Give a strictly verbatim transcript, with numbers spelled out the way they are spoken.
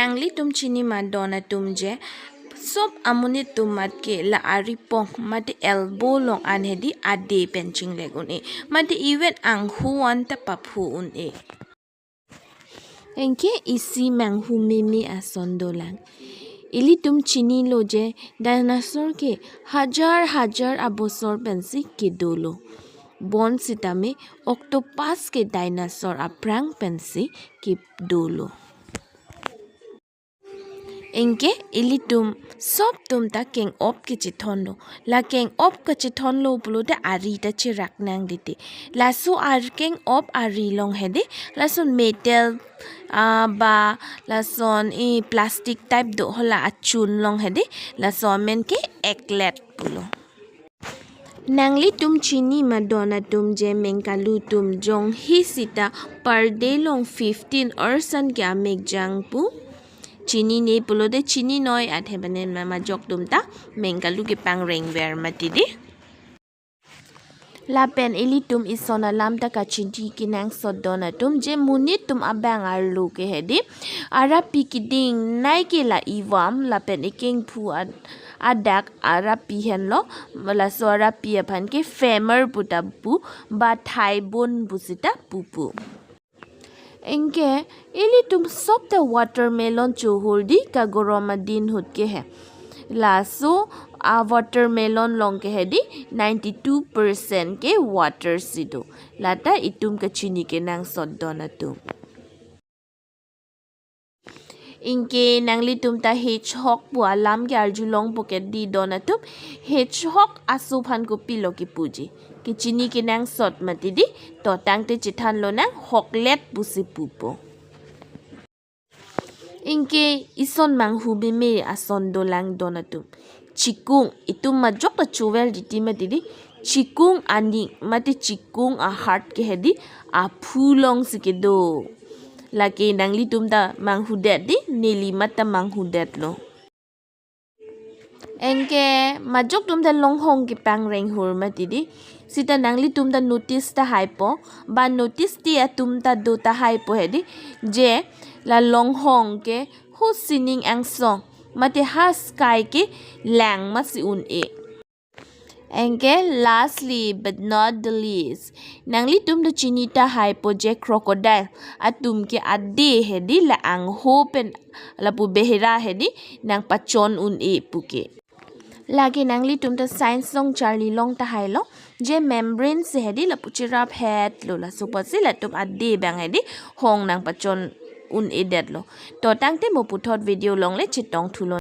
Nanglitum chini ma don atum je, sop amonit atum mat ke la aripok mate elbow along an hedi ade pen chinglek un-e. Mate even anghu an ta paphu un-e. Anke isi manghu meme ason dolang. Ilitum chinilo je dinosaur ke hajar hajar abosor pensi kedolo. Bonsitame octopus ke dinosaur aphrang pensi kedolo. Anke ilitum sop atum ta keng-op kechethonlo. La keng-op kechethonlo pulote ari ta cherak nangdete. Laso ar keng-op ari along hedi, lason metal, ah, ba lason e plastic type do hala achun along hedi, laso amen ke egglet pulo. Nanglitum chini ma don atum je mengkalu atum jonghi sita per day along fifteen hours an ke amekjang pu? Chinine pulote chininoi, athe bane ma majok atum ta mengkalu kepangrengver mati di. Lapen ilitum ison alam ta kachini kenangsot don atum je monit atum abang arlo ke hedi, arapi keding nai ke la ivam lapen ekengphu ad- adak arapi henlo. Laso arapi aphan ke femur puta pu, ba thigh bone pusita pupo. Anke ilitum sop ta watermelon chohor di kagorom adin ahut ke he. Laso a watermelon along ke hedi ninety-two percent ke water si do. Lata itum kachini kenangsot don atum. Anke nanglitum ta hedgehog pu alam ke arjulongpo ke di don atum. Hedgehog aso aphan kopilo kipuji? Kechini kenangsot mati di, to tangte chethanlonang, hoglet pusi pupo. Anke ison manghu meme ason dolang don atum. Chikung, itum majok ta chover diti mati di. Chikung aning mate chikung aheart ke hedi aphu alongsi kedo. Lake nanglitum ta manghudet di, neli mat ta manghudetlo. Anke majok atum ta longhong kepangreng hur mati di. Sita nanglitum ta notice tahaipo, ba notice ti atum ta do tahaipo hedi, je la longhong ke ho sining angsong mate ha sky ke lang masi un-e. Anke lastly but not the least, nanglitum ta chini tahaipo je crocodile atum ke ade hedi la angho pen lapu behera hedi nangpachon un-e puke. Lake nanglitum ta science along charlilong tahailo, je membrane si hedi lapu cheraphetlo, laso apotsi latum ade abang hedi hong nangpachon un-edetlo. To tangte mo puthot video along le chetongthulo.